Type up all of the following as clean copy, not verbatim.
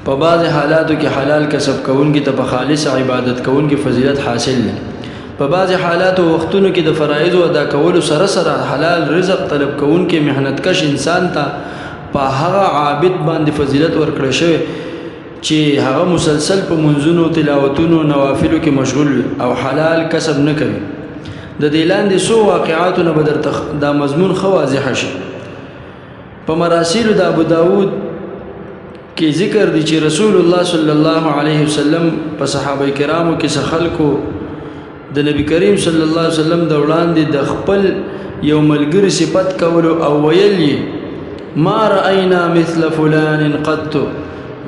په بعض حالاتو کې حلال کسب کوونکي ته په خالص عبادت کوونکي فضیلت حاصل دی. په بعض حالاتو وختونو کې د فرایضو ادا کولو سره سره حلال رزق طلب کوونکي محنت کش انسان ته په هغه عابد باندې فضیلت ورکړی شوی چې هغه مسلسل په منځونو، تلاوتونو، نوافلو کې مشغول وي او حلال کسب نه کوي. د دې لاندې څو واقعاتو نه به درته دا مضمون ښه واضح شي. په مراسیل د ابو داود کې ذکر دی چې رسول الله صلی الله علیه وسلم په صحابه کرامو کې څه خلکو د نبی کریم صلی الله علیه وسلم د وړاندې د خپل یو ملګري صفت کولو او ویل یې ما رأینا مثل فلان قط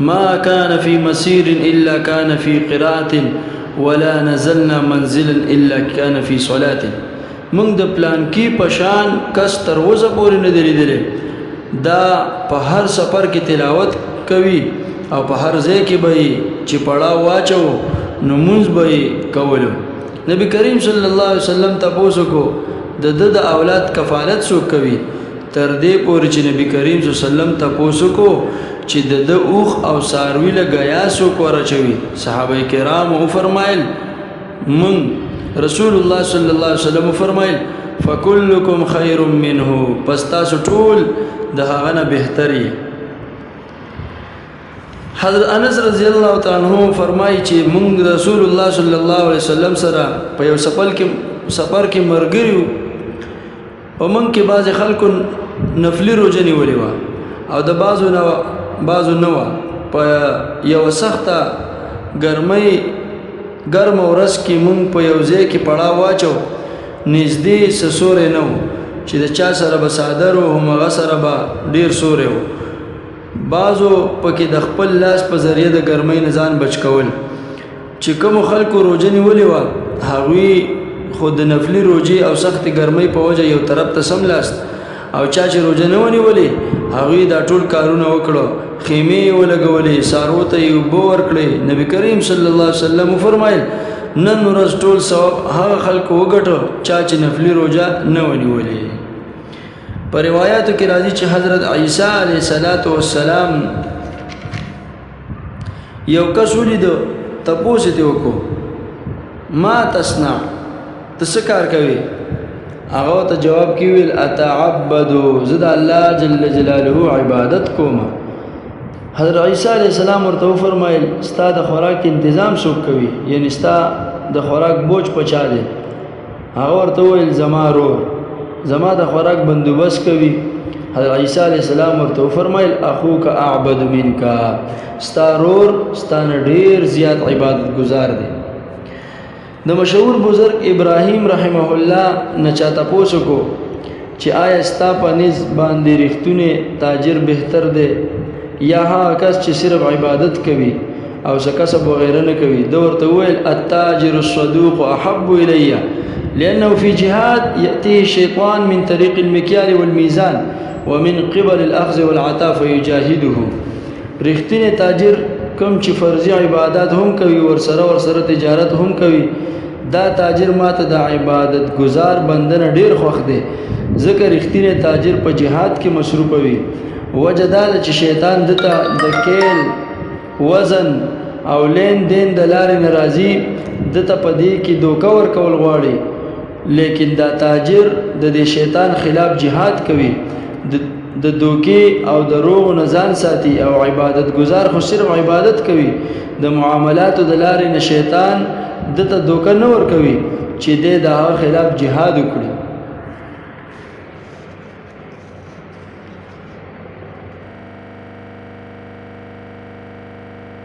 ما كان في مسير إلا كان في قراءة ولا نزلنا منزلا إلا كان في صلاة. مونږ د پلان کې پشان کس تر اوسه پورې نه دی لیدلی، دا په هر سفر کې تلاوت کوي او په هر ځای کې به یې چې پړاو واچو نو مونځ به یې کولو. نبی کریم صلی الله علیه وسلم تپوس وکړو د ده د اولاد کفالت څوک کوي؟ تر دې پورې چې نبی کریم صلی الله علیه وسلم تپوس وکړو چې د ده اوښ او څاروي له ګیا څوک ورچوي؟ صحابه کرامو وفرمایل مونږ. رسول الله صلی الله علیه وسلم وفرمایل فکلکم خیر منه، پس تاسو ټول د هغه نه بهتر یې. حضرت انس رضی الله تعالی عنہ فرمایي چې مونږ رسول الله صلی الله علیه وسلم سره په یو سفر کې مرګري وو. په مونږ کې بعضې خلکو نفلي روژه نیولې وه او د بعضو نه وه. په یوه سخته ګرمه ورځ کې مونږ په یو ځای کې پړاو واچو، نږدې څه سوری نه و چې د چا سره به څادر و همغه سره به ډېر سوری و. بعضو پکې د خپل لاس په ذریعه د ګرمۍ نه ځان بچ کول. چې کومو خلکو روژه نیولې وه هغوی خو د نفلي روژې او سختې ګرمۍ په وجه یو طرف ته سملاست، او چا چې روژه نه وه نیولې هغوی دا ټول کارونه وکړو، خیمې یې ولګولې، څاروو ته یې اوبه ورکړې. نبی کریم صلی الله علیه وسلم وفرمایل نن ورځ ټول ثواب هغه خلکو وګټو چا چې نفلي روژه نه وه نیولې. په روایاتو کې راځي چې حضرت عیسی علیه السلام یو کس ولید، تپوس یې ترې وکړو ما تصنع، ته څه کار کوې؟ هغه ورته جواب کې وویل اتعبدو، زه د الله جل جلاله عبادت کوم. حضرت عیسی علیه السلام ورته وفرمایل ستا د خوراک انتظام څوک کوي؟ یعنی ستا د خوراک بوج په چا دی؟ هغه ورته وویل زما رور زما د خوراک بندوبست کوي. حضرت عیسی علیه السلام ورته وفرمایل اخوک اعبد منک، ستا رور ستا نه ډېر زیات عبادت ګزار دی. د مشهور بزرگ ابراهیم رحمه الله نه چا تپوس وکړو چې آیا ستا په نس باندې رښتونی تاجر بهتر دی یا هغه کس چې صرف عبادت کوي او څه کسب وغیره نه کوي؟ ده ورته وویل التاجر الصدوق احب الی لأنه في جهاد يأتيه الشيطان من طريق المكيال والميزان ومن قبل الأخذ والعطاء فيجاهده. رښتینی تاجر کوم چې فرضي عبادت هم کوي ورسره تجارت هم کوي، دا تاجر ماته د عبادت گزار بندنه ډیر خوښ دی، ځکه رښتینی تاجر په جهاد کې مصروف وي. وجه دا ده چې شیطان دته د کیل، وزن او لین دین د لارې نه راځي، دته په دې کې دوکه ورکول غواړي، لیکن دا تاجر د دې شیطان خلاف جهاد کوي، د دوکې او د روغ نه ځان ساتي، او عبادت گزار خو صرف عبادت کوي، د معاملاتو د لارې نه شیطان دته دوکه نه ورکوي چې دی د هغه خلاف جهاد وکړي.